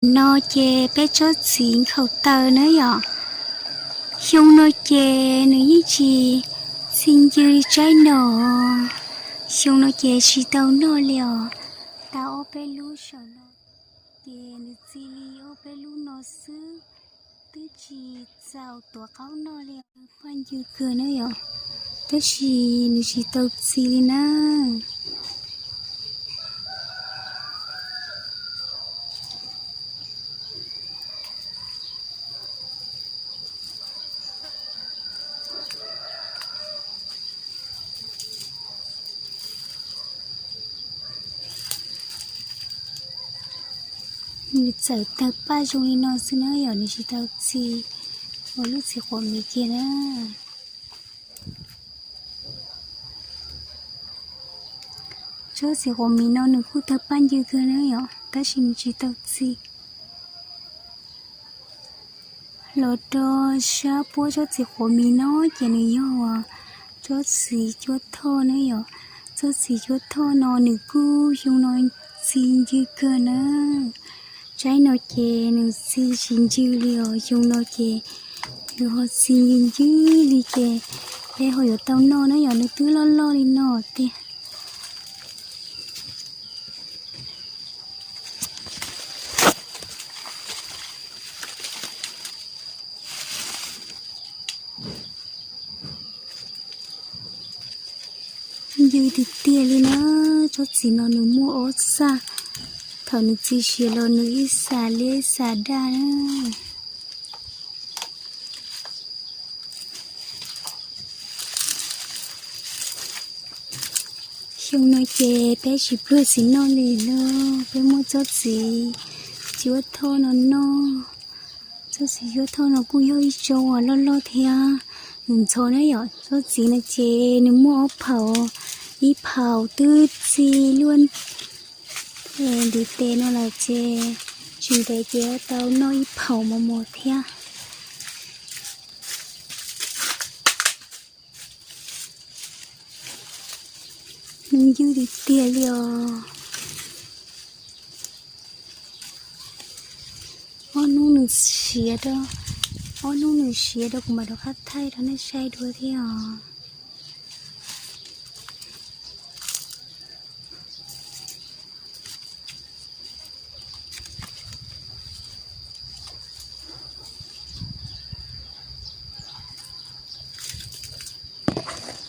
No ces peb tsob txiv nkhaus taw na yom. Xyoo no ces nws yeej tsis txi ncw li tsaib no. Xyoo no ces tsis tau noj li os. Tau ob peb lub saum no ces nws txi li ob peb lub no xwb, twb tsis txaus tuav qaub noj li. Paj ncw kawg na yom, tab sis nws tsis tau txi li na. Nws txawm tawg paj zoo li no xwb na yom, nws tsis tau txi ua lub txiv quav miv kiag na. Tsob txiv quav miv no nws kuj tawg paj ncw kawg na yom, tab sis nws tsis tau txi. Los rau sab puab tsob txiv quav miv no ces nws yog tsob txiv cuab thoj na yom. Tsob txiv cuab thoj no nws kuj xyoo no txi ncw kawg na. Tsaib no ces nws txi tsis ncw li os, xyoo no ces nws ho txi ncw ncw li ces peb ho yuav tau noj na yom, nws twb loj loj li no tiag. Ncw tiag tiag li na, tsob txiv no nws muaj ob xaj, thaum nws txi siav los nws ib xas liab ib xas daj na. Xyoo no ces peb tsis pluag txiv noj li lauj, peb muab tsob txiv cuab thoj no noj. Tsob txiv cuab thoj no kuj yog ib tsob uas loj loj thiab ntxhov na yom. Tsob txiv no ces nws muaj ob phaum, ib phaum twb txi luaj ntiv tes no lawm ces tsis ntev ces tau noj ib phaum mos mos thiab. Nws ncw tiag tiag li os. Ob hnub nws siav rau, ob hnub nws siav rau kuv mam rov qab thaij rau nej saib dua thiab os.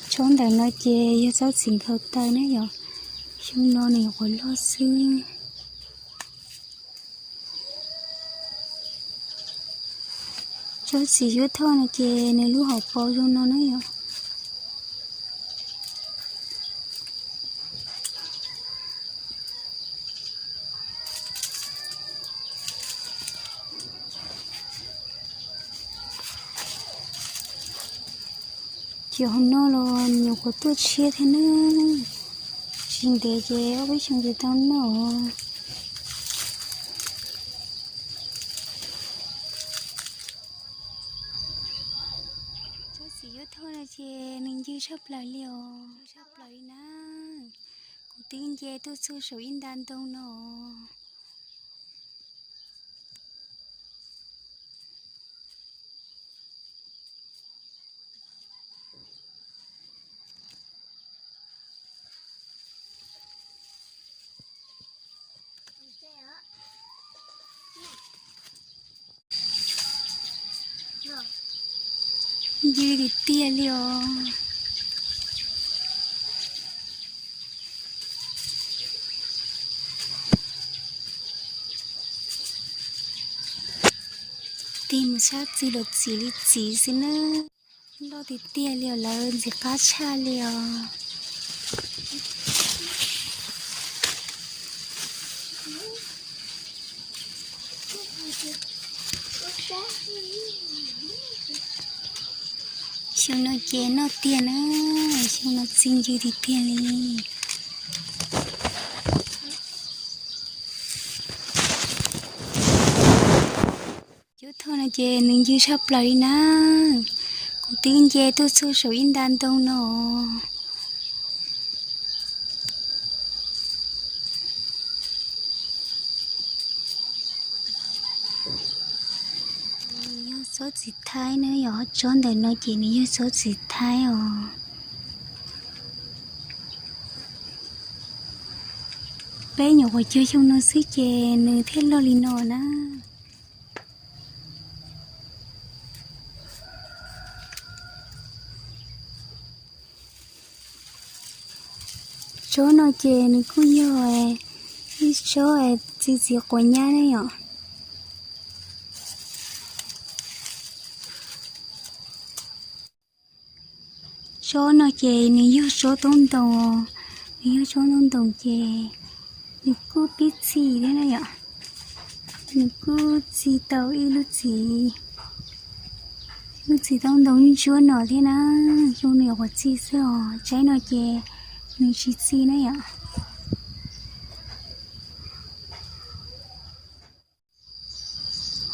Tsob ntawm no ces yog tsob txiv nkhaus taw na yom, xyoo no nws nyuam qhuav loj xwb. Tsob txiv cuab thoj no ces nws lub hauv paus zoo no na yom. Cov hauv no los nyuam qhuav tuaj tshiab thiab na, tsis ntev ces ob peb xyoo ces tau noj. Tsob txiv cuab thoj no ces nws ncw tshaj plaws li os, tshaj plaws li na. Kuv twb nce tuaj txog saum ib nta ntoo no. Ncw tiag tiag li os. Tig mus sab txwv los txiv li txiv xwb na. Loj tiag tiag li os, lawv ntxim qab tshaj li os. Xyoo no ces noj tiag na, xyoo no txi ncw tiag tiag li. Cuab thoj no ces nws ncw tshaj plaws li na. Kuv twb nce tuaj txog saum ib nta ntoo no. Tsob txiv thaib na yom, tsob ntawm no ces nws yog tsob txiv thaib os. Peb nyuam qhuav cog xyoo no xwb ces nws thiaj loj li no na. Tsob no ces nws kuj yog ib tsob txi txiv quav nyab ne yom. Tsob no ces nws yog tsob taub ntoos, nws yog tsob taub ntoos ces nws kuj pib txi thiab na yom. Nws kuj txi tau ib lub txiv, lub txiv taub ntoos ntsuab no thiab na. Xyoo no nyuam qhuav txi xwb os, tsaib no ces nws tsis txi na yom.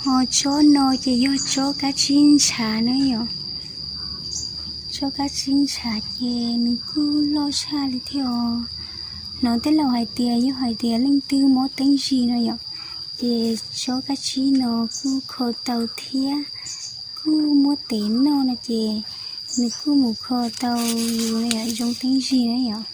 Ho tsob no ces yog tsob kab tsib ntshav na yom. Tsob kab tsib ntshav ces nws kuj loj tshaj li thiab os. Hnov tej laus hais tias yog hais tias leej twg mob teeb zis no yom, ces tsob kab tsib no kuj kho tau thiab, kuj muab tev noj no ces nws kuj mus kho tau yus zoo teeb zis na yom.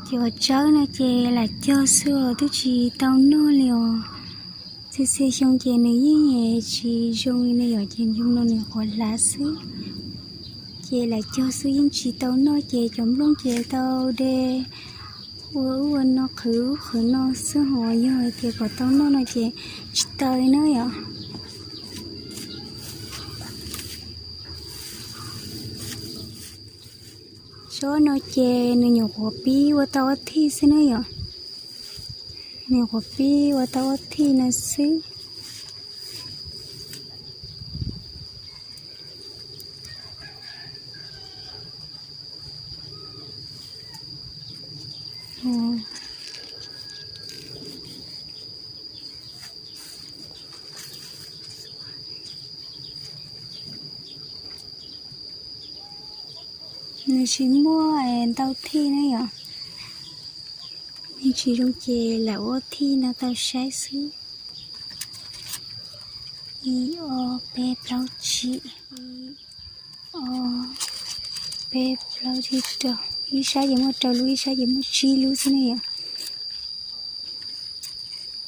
Ces uas tsawb no ces lam cog xwb os, twb tsis tau noj li os. Txhia txhia xyoo ces nws yeej tsis zoo li no yom, ces xyoo no nws qhuav hlav xwb. Ces lam cog xwb yeej tsis tau noj ces cov nplooj ces tau de ua ub ua no qhwv ub qhwv no xwb, ho yog hais tias kom tau noj no ces tsis tau li na yom. Tsob no ces nws nyuam qhuav pib ua tau ob thij xwb na yom. Nws nyuam qhuav pib ua tau ob thij no xwb. Nws tsis muaj ntau thij na yom. Nws tsis zoo ces lam ua ob thij no tau saib xwb. Ib ob peb plaub tsib, ib ob peb plaub tsib rau. Ib sab ces muaj rau lub, ib sab ces muaj tsib lub xwb ne yom.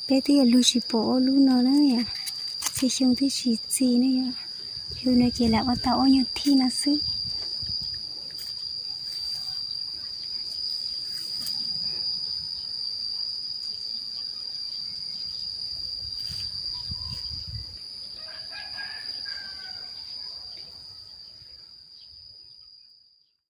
Peb twb yuav lug tsis pom ob lub no na yom. Txhia xyoo twb tsis txi ne yom. Xyoo no ces lam ua tau ob nyuag thij no xwb.